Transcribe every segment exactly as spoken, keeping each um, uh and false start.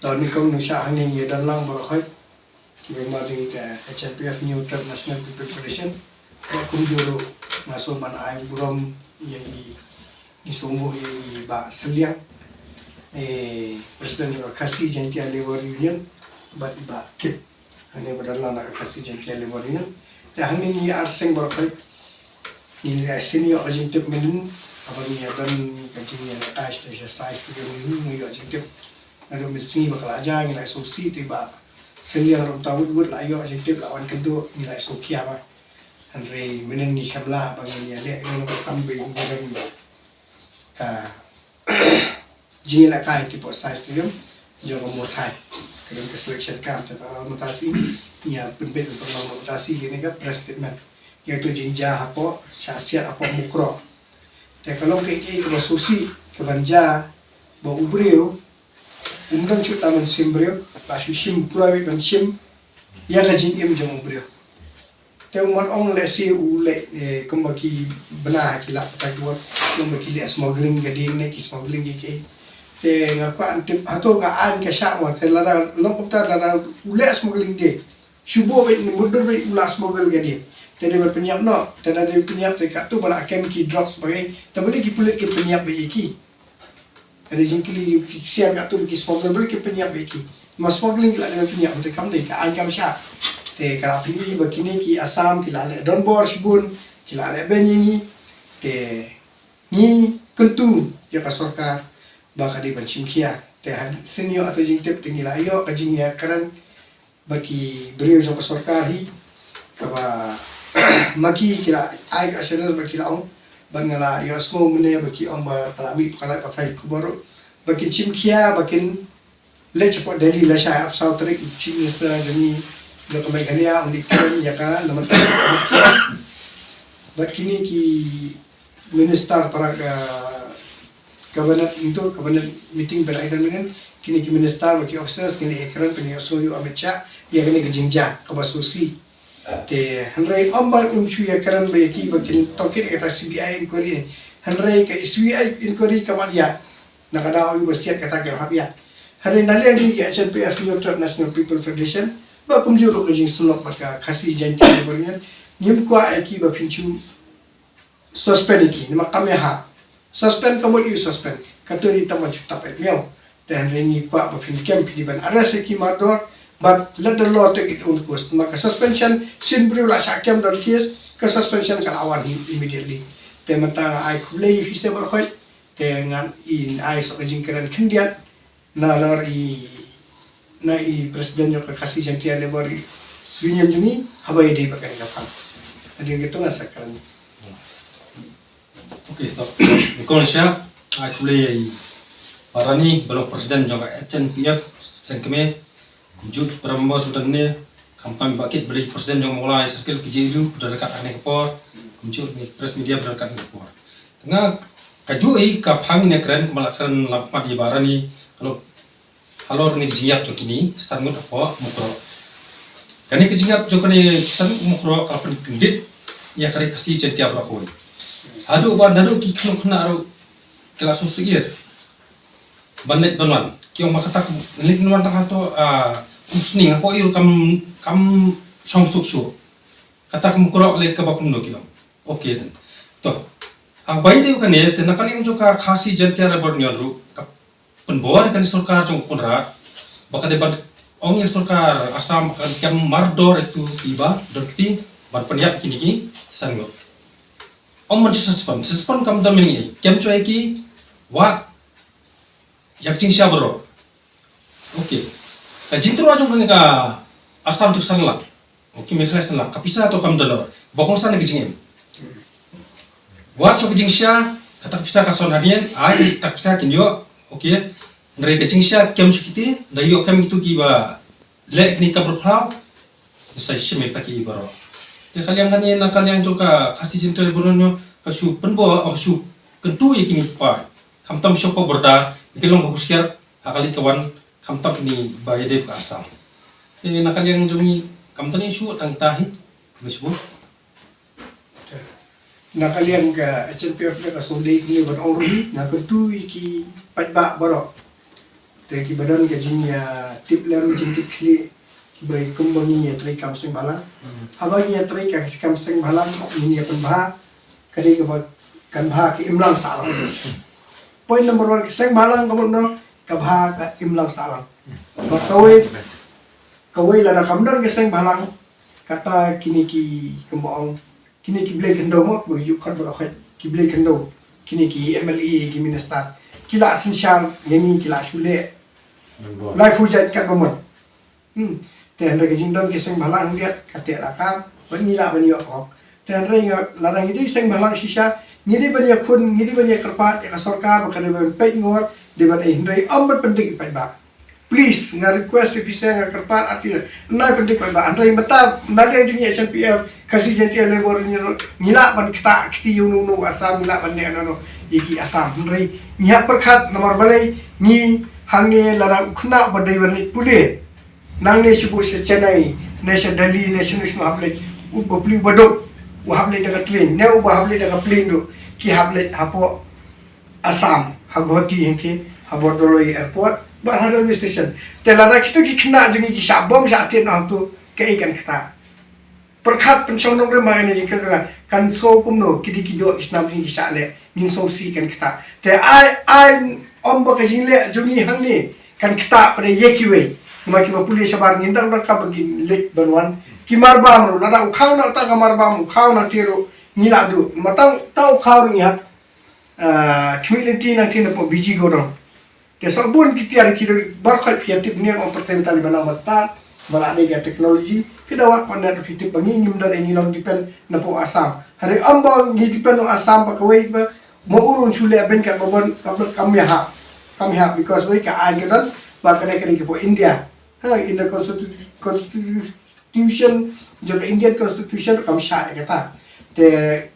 To nyngkong nyngshah hangne ngi don lang baroh khoit ki member jong ka H N P F, Hynñiewtrep National People Federation. Ba kumjuh ruh nga sngewbha ban ai burom ïa i, i sngewbha ïa i Bah Sylliang, eh, President jong ka Khasi Jaintia Labour Union, bad i Bah Kit, hangne ba don lang na ka Khasi Jaintia Labour Union. Te hangne ngi ar seng baroh khoit ngi la sien ïoh ka jingtip mynnin, haba ngi ïa don ka jingïalehkai sha, sha, sha, sha, ngi ïoh jingtip. Naduh mynsngi ba ka la jia ngi la sngewsih, te Bah Sylliang ruh mynta wut wut la ïoh jingtip, la wan kynduh, ngi la sngewkhia ba. Hynrei mynnin ngi khlem lah ba ngin ïaleh ïa ka kam ba ngi don ka jingïalehkai hapoh Sai Stadium jong ka Mawthai. Ka don ka selection camp, te mynta shi ngi ïa pynbeit pynlong mynta shi kane ka press statement. Ïa tu jingjia hapoh, sha siat hapoh Mukroh. Te ka long kaei kaei kaba sngewsih, kaban jia ba u briew um don shuh ta mynsiem briew, la shu shim pura ban shim ïa ka jingim jong u briew. Te u mat ong lehse u leh, eh, kumba ki bna ki la patai tuot, kumba ki leh smuggling ka ding ne ki smuggling ki, ki. Te nga kwah ban tip hato ka aiñ ka shah mo, te lada long kumta, lada u leh smuggling de. Shu bun beit ne mutdur beit u la smuggle ka ding. Te dei ban pynïap noh, te da dei pynïap te katto ba la kem ki drugs ba ngi, te balei ki pulit ki pynïap beit ïa ki. Ka dei jingkylli ïa ki ksiar katto ba ki smuggle, balei ki pynïap beit ïa ki. Ma smuggling ki la dei ban pynïap, te kam dei, ka aiñ kam shah. Te ka la pyni ba kine ki Assam ki la leh donbor shibun, ki la leh beiñ ïa ngi. Te ngi kyntu ïa ka sorkar ba ka dei ban shim khia. Te hadien sien ïoh ïa ka jingtip te ngi la ïoh ka jingïakren bad ki briew jong ka sorkar hi, kaba ma ki ki la ai ka assurance ba ki la ong, bad nga la ïohsngew mynne ba ki ong ba ka la mih palat pathai khubor ba kin shim khia, ba kin leit shapoh Delhi lashai arphew saw tarik, Chief Minister jong ngi jong ka Meghalaya u la kren ïa ka namar bad kine ki minister para, uh, cabinet, into cabinet meeting ba la ïa don mynne, kine ki minister bad ki officers kine ki kren, kine ki ïohsngew ïa u Amit Shah ïa kane ka jingjia kaba sngewsih. Te hynrei ym ba un shu ïakren ba ïa ki ba kin tohkit ïa kata C B I inquiry. Hynrei ka C B I inquiry ka mat ïa na ka daw ïa ba stet kata ka hap ïa. Hynrei na liang jong ka H N P F, Hynñiewtrep National People Federation, ba kumjuh ruh ka jingsyllok bad ka Khasi Jaintia Labour Union, ngim kwah ïa ki ba phin shu suspend ïa ki, namar kam ïa ha. Suspend ka mut ïa u suspend. Ka turi tang ban shu tap ïa miaw. Te hynrei ngi kwah ba phin kem, phi dei ban arrest ïa ki mardor. But let the law take its own course. Namar ka suspension, sien briew la shah kem don case, ka suspension ka la wan hi immediately. Te mynta nga ai khublei ïa phi seh baroh khoit. Te ngan ai sa ka jingkren khyndiat nalor i, na i President jong ka Khasi Jaintia Labour Union jong ngi, haba ïadei bad kane ka phang. Hadien kata nga sa kren. Okay, to. Kong sha, ai khublei ïa i Bah Rani, ba long President jong ka H N P F, seng kmie, kumjuh para members ba don hangne, khamtam i Bah Kit, ba long President jong Mawlai Circle, K J L U, ba don ryngkat ha kane ka por, kumjuh i press media ba don ryngkat ha kane ka por. Nga kajuh ïa ka phang ne kren, kumba la kren lyngba i Bah Rani, ka long halor kane ka jingïap jong kine ki san ngut hapoh Mukroh. Kane ka jingïap jong kine ki san ngut Mukroh ka la pynkyndit ïa ka ri Khasi Jaintia baroh kawei. Haduh ba naduh ki khynnah khynnah ruh ki la shu shu ïa ban leit ban wan. Ki ong ba kata ka leit ban wan tang hato, ah, u sning hapoh ïa u kam, kam shong suk shuh. Kata ka Mukroh leit kaba kumno ki ong. Okay then. To. Haba ïadei kane te na ka liang jong ka Khasi Jaintia Labour Union ruh ka pynbor ïa kane sorkar jong u Conrad ba ka dei ban ong ïa sorkar Assam ba kan kem mardor ïa kito kiba don kti ban pynïap kine ki san ngut. Ym ban suspend, suspend kam don mynne, kem shuwa ïa ki, wad ïa ka jingshisha baroh. Okay. Ka jingtyrwa jong kane ka Assam te ka san lak. Okay, Meghalaya san lak. Ka pisa to kam don. Ba kongsan ka jingim. Wat shuwa ka jingshisha, kata ka pisa ka son hadien, ai kata ka pisa kin ïoh. Okay. Hynrei ka jingshisha kem shuwa kiti, da ïoh kem kito kiba leh kine ki kam ruh khlaw. Sa shim ïa kita ki baroh. Te ka liang kane na ka liang jong ka Khasi Jaintia Labour Union ka shu pynbor, ka shu kyntu ïa kine ki paid. Khamtam shuwa ka border, ki long ka husiar, ha ka leit ka wan, khamtam kine ba ïadei bad ka Assam. Te na ka liang jong ngi, khamtam ngi shu tang ta hi, khublei shibun. Na ka liang ka H N P F ka shu dei kine ban ong ruh hi, nga kyntu ïa ki paidbah baroh. Te kiba don ka jingïatip lem, jingtip khlieh, kiba kum ba ngi ïatrei kam seng bhalang. Haba ngi ïatrei ka kam seng bhalang, ngin ïa pynbha ka dei kaba kan bha ka imlang sahlang. Point number one, ka seng bhalang ka mut no, ka bha ka imlang sahlang. Ba kawei, kawei lada kam don ka seng bhalang, kata kine ki, kumba ong, kine ki blei khyndew mo, ba ju khot ba khot ki blei khyndew, kine ki M L A, ki minister, ki la synshar ïa ngi, ki la shu leh laiphew jait katba mon. Hmm. Te hynrei ka jingdon ki seng bhalang hynrei ka teh la ka ba ngi lah ban ïoh hok. Te hynrei nga, lada ngi dei seng bhalang shisha, ngi dei ban ïakhun, ngi dei ban ïakyrpad ïa ka sorkar ba ka dei ban peit ngor, dei ban ei, hynrei ym ban pyndik paidbah. Please, nga request ïa phi seh, nga kyrpad ïa phi, nai pyndik paidbah. Hynrei mynta na liang jong ngi H N P F, Khasi Jaintia Labour Union, ngi lah ban ktah kti ïa uno uno Assam, ngi lah ban leh noh noh ïa ki Assam. Hynrei ngi hap pyrkhat namar balei ngi hangne, lada u khynnah ba dei ban leit pule nangne sha, bad sha Chennai, ne sha Delhi, ne shano shano, hap leit, u ba plie, u ba duk, u hap leit da ka train, ne u ba hap leit da ka plane ruh, ki hap leit hapoh Assam, ha Guwahati hangtei, ha Bordoloi Airport bad ha railway station. Te lada kito ki khynnah jong ngi ki shah bom shah tied noh hangto, kaei kan ktah? Pyrkhat, pynshong nongrim ha kane ka jingkren jong nga, kan sngew kumno kidei ki doh ki snam jong ngi ki shah leh, ngin sngewsih, kan ktah. Te ai, ai ym ba ka jingleh jong ngi hangne kan ktah pat ïa kiwei. Namar kiba pule shabar ngin dang donkam ba kin leit ban wan. Ki marbam ruh, lada u khaw na uta ka marbam, u khaw na te ruh ngi lah duh. Namar tang, tang u khaw ruh ngi hap, ah, khmih lynti nangtei napoh B G Godong. Te sa bun ki tiar ki dei, baroh khoit phi ïatip, ngi ong pyrthei mynta dei ba nang ba stad, ba la dei ka technology, phi da wad pat ne phi tip ba ngi ngim don, ngi long depend napoh Assam. Hynrei ym ba ngi depend na Assam ba kawei ba, mo urun shu leh ban ka ba bon, ka ba kam ïahap. Kam ïahap because wei ka aiñ ka don ba kane kane ka poh India. Ha, in the constitu-, constitution, jong ka Indian Constitution kam shah ïa kata. Te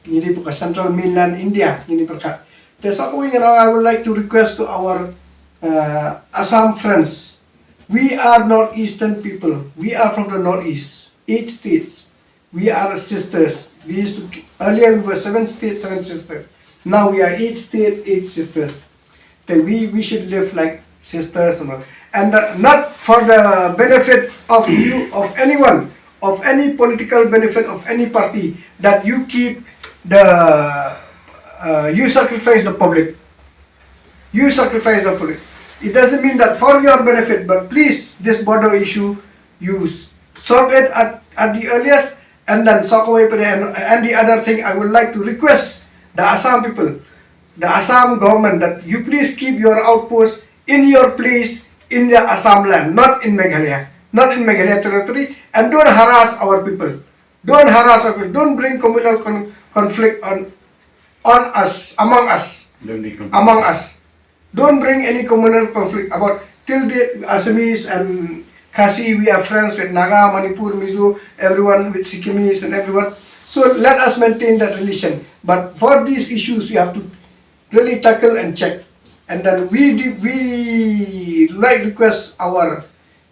ngi dei poh ka Central Mainland India, ngi dei pyrkhat. Te sa kawei ngan ong, I would like to request to our, uh, Assam friends. We are Northeastern people. We are from the Northeast, eight states. We are sisters. We used to, earlier we were seven states, seven sisters. Now we are eight states, eight sisters. That we, we should live like sisters, you know. And, uh, not for the benefit of you, of anyone, of any political benefit of any party, that you keep the, uh, you sacrifice the public. You sacrifice the public. It doesn't mean that for your benefit, but please, this border issue, you s-, solve it at, at the earliest, and then sa kawei pat, and, and the other thing, I would like to request the Assam people, the Assam government, that you please keep your outpost in your place in the Assam land, not in Meghalaya, not in Meghalaya territory, and don't harass our people. Don't harass us. Don't bring communal con-, conflict on, on us, among us, Don't be confused. Among us. Don't bring any communal conflict. About till the Assamese and Khasi, we are friends with Naga, Manipur, Mizo, everyone, with Sikkimese and everyone. So let us maintain that relation. But for these issues, we have to really tackle and check. And then we do, we like request our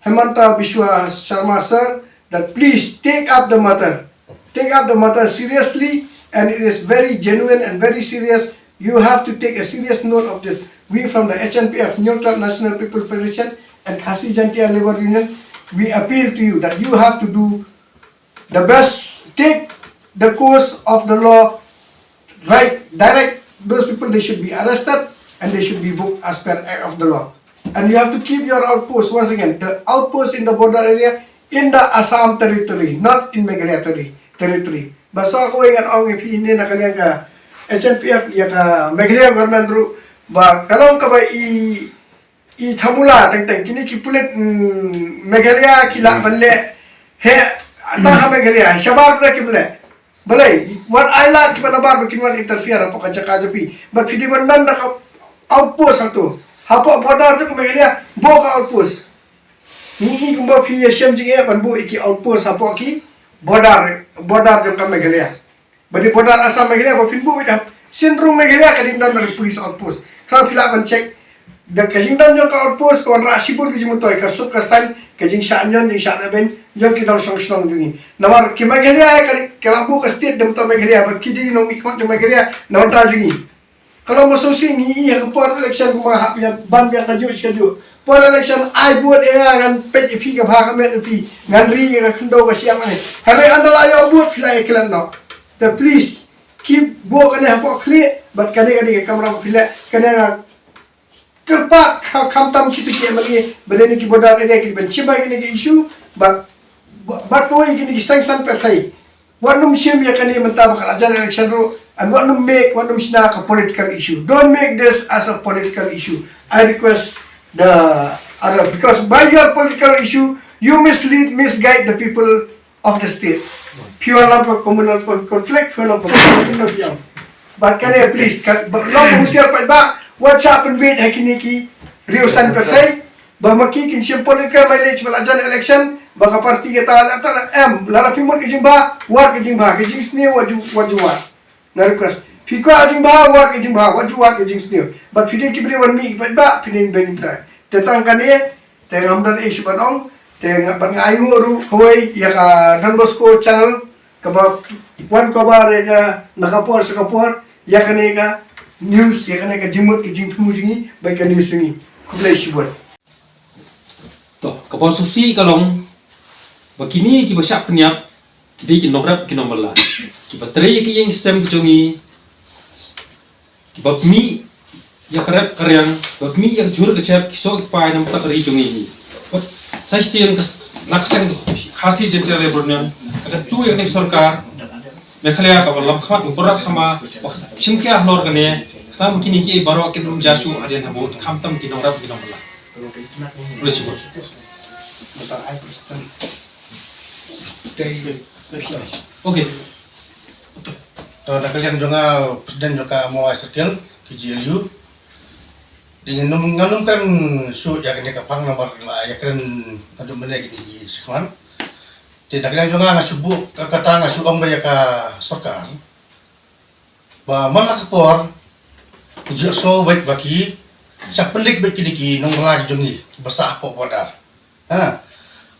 Himanta Biswa Sarma sir, that please take up the matter. Take up the matter seriously, and it is very genuine and very serious. You have to take a serious note of this. We from the H N P F, Hynñiewtrep National People Federation, and Khasi Jaintia Labour Union, we appeal to you that you have to do the best, take the course of the law, right, direct those people, they should be arrested and they should be booked as per act of the law. And you have to keep your outpost, once again, the outpost in the border area in the Assam territory, not in Meghalaya terri-, territory. Bad sa kawei ngan ong ïa phi ne na ka liang ka H N P F, ïa ka Meghalaya government ruh, ba ka long kaba i i thamula teng teng, kine ki pulit, mm, Meghalaya ki lah ban leh heh tang ha Meghalaya, shabar pat kim leh. Balei, wat ai lad kiba nabar ba kin wan interfere hapoh ka jaka jong phi. Bad phi dei ban don da ka outpost hangto. Hapoh border jong ka Meghalaya, buh ka outpost. Ngi i kumba phi ïa shem jingeh ban buh ïa ki outpost hapoh ki border, border jong ka Meghalaya. Ba dei border Assam Meghalaya ba phin buh ïa ka. Shen ruh Meghalaya ka dei ban don police outpost. Khnang phi lah ban check. Da ka jingdon jong ka outpost ka wanrah shibun ka jingmyntoi, ka suk ka saiñ, ka jingshah ñion jingshah rben jong ki nongshong shnong jong ngi. Namar ki Meghalaya ka dei, ka la buh ka state da mynta Meghalaya, ba ki dei nongmihkhmat jong Meghalaya na bynta jong ngi. Ka long ba sngewsih, ngi i ha ka por election kumba hap ïa ban biang kajuh shi kajuh. Por election ai vote ïa nga, ngan peit ïa phi ka bha ka met ïa phi, ngan ri ïa ka khyndew ka shyiap ane. Hynrei ynda la ïoh vote phi la ïa klet noh. Te please, keep vote kane hapoh khlieh, bad kane ka dei ka kamram phi leh, kane nga kyrpad kha-, khamtam kito ki M L A ba lane ki border area ki ban shim bha ïa kine ki issue, bad, bad kawei kine ki seng san pyrthei. Wat nym shim ïa kane mynta ba ka la jan election ruh, and wat nym make, wat nym shna ka political issue. Don't make this as a political issue. I request the other, because by your political issue, you mislead, misguide the people of the state. Phi wan long ka communal con-, conflict, phi wan long ka communal conflict. Bad kane, please, ka, ba, long ba husiar pat ba, wat shah pynbeit ha kine ki riew san pyrthei. Ba ma ki kin shim political mileage ba la jan election, ba ka party kata la ta la em, lada phi mut ka jingbha, wad ka jingbha, ka jingsniew wat ju, wat ju wad. Nga request. Phi kwah ka jingbha, wad ka jingbha, wat ju wad ka jingsniew. Bad phi dei ki briew ban mih pat ba, phi dei ban mih pat. Te tang kane, te ngam don issue ban ong, te nga, bad nga ainguh ruh kawei ïa ka Don Bosco channel, kaba wan cover ïa ka na ka por sha ka por, ïa kane ka news, ïa kane ka jingmut ka jingthmu jong ngi, bad ka news jong ngi. Khublei shibun. To, kaba sngewsih ka long ba kine kiba shah pynïap ki dei ki nongrep ki nongbylla, kiba trei ïa ki ïing ki sem ki jong ngi, kiba pynmih ïa ka rep ka riang, ba pynmih ïa ka jhur ka jep, ki soh ki paiñ na ka bynta ka ri jong ngi. Bad sa shisien ka, na ka seng Khasi Jaintia Labour Union, ka kyntu ïa kane ka sorkar Meghalaya kaba lam khmat, u Conrad Sangma, ba shim khia halor kane, khnang ba kine kiei baroh kin ym jia shuh hadien habud, khamtam ki nongrep ki nongbylla. Khublei shibun. Okay. To, na ka liang jong nga, President jong ka Mawlai Circle, K J L U. Dei ngan ym, ngan ym kren shuh ïa kane ka phang namar la ïa kren naduh mynne kine ki shakhmat. Te na ka liang jong nga, nga shu buh ka, kata nga shu ong ba ïa ka sorkar. Ba man la ka por, ki ju sngew beit ba ki shah pyndik beit kine ki nongbylla ki jong ngi ba sah hapoh border. Ha.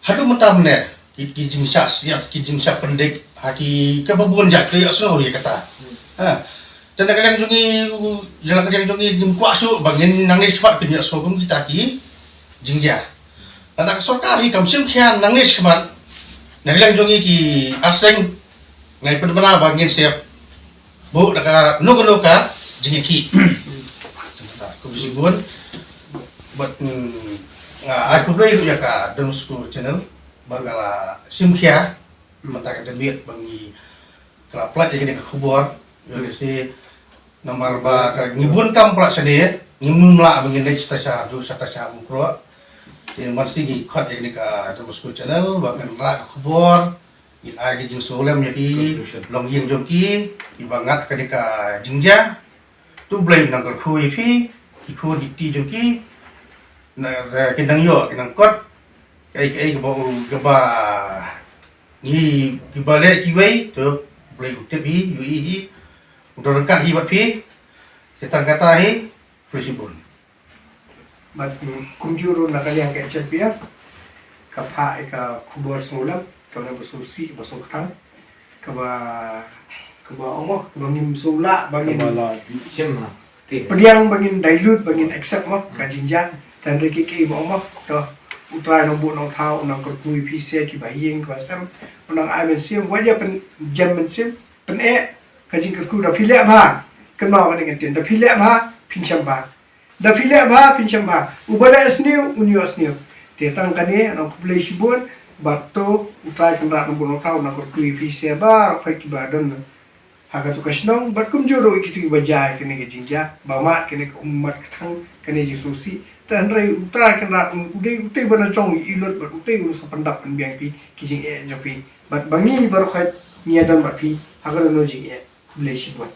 Haduh mynta mynne, ki, ki jingshah siat, ki jingshah pyndik, ha ki kaba bun jait, ki ju sngew ïa kata. Ha. Te na ka liang jong ngi, na ka liang jong ngi, ngim kwah shuh ba ngin nangne shakhmat kin ju sngew kum kita ki jingjia. Lada ka sorkar hi kam shim khia nangne shakhmat, na ka liang jong ngi ki arseng, nga ai pynbna ba ngin sa ïa buh da kano kano ka jingïakhih. Khublei shibun. Bad, mm, nga ai khublei ruh ïa ka Don Bosco Channel ba ka la shim khia mynta ka janmiet ba ngi, ka la pynlait ïa kane ka khubor. Ïa, lehse namar ba ka ngi bun kam palat shane, ngim nym lah ba ngin leit shata sha, haduh shata sha Mukroh. Te mynta ngi khot ïa kane ka Don Bosco Channel ba kan rah ka khubor. Ngin ai ka jingsngewlem ïa ki, conclusion, longïing jong ki, kiba ngat kane ka jingjia. To U Blei un nang kyrkhu ïa phi, ki khun ki kti jong ki, na, ki nang ïoh, ki nang kot, kaei kaei kaba, kaba ngi, kiba leh kiwei, to U Blei u tip hi, u ïohi hi, u don ryngkat hi bad phi, te tang kata hi, khublei shibun. Bad, mm, kumjuh ruh na ka liang ka H L P F, ka phah ïa ka khubor sngewlem, kaba sngewsih, ba sngewkthang, kaba, kaba ong mo, kaba ngim sngewlah, ba ngin, kaba la shim na, te, pdiang, ba ngin dilute, ba ngin accept mo, ka jingjia, tang da ki ki ba ong mo, to, U Trai Nongbuh Nongthaw, u nang kyrkhu ïa phi sha kiba ïing, kiba sem, u nang ai mynsiem, wat ïa pynjem mynsiem, pyneh, ka jingkyrkhu da phi leh bha, kynmaw kane ka ktien, da phi leh bha, phin shem bha. Da phi leh bha, phin shem bha. Uba leh sniew, un ïoh sniew. Te tang kane, nang khublei shibun, bad to, U Trai Kynrad Nongbuh Nongthaw, nang kyrkhu ïa phi sha baroh kiba don ha kato ka shnong, bad kumjuh ruh ïa kito kiba jia ïa kane ka jingjia, ba mad kane ka ummat ka thang, kane jingsngewsih. Te hynrei U Trai Kynrad, u dei, u dei uba na jong ïa u lut, bad u dei un sa pyndap pynbiang ïa phi, ki jingeh jong phi. Bad ba ngi baroh ngi ïa don bad phi, ha kano kano jingeh. Khublei shibun.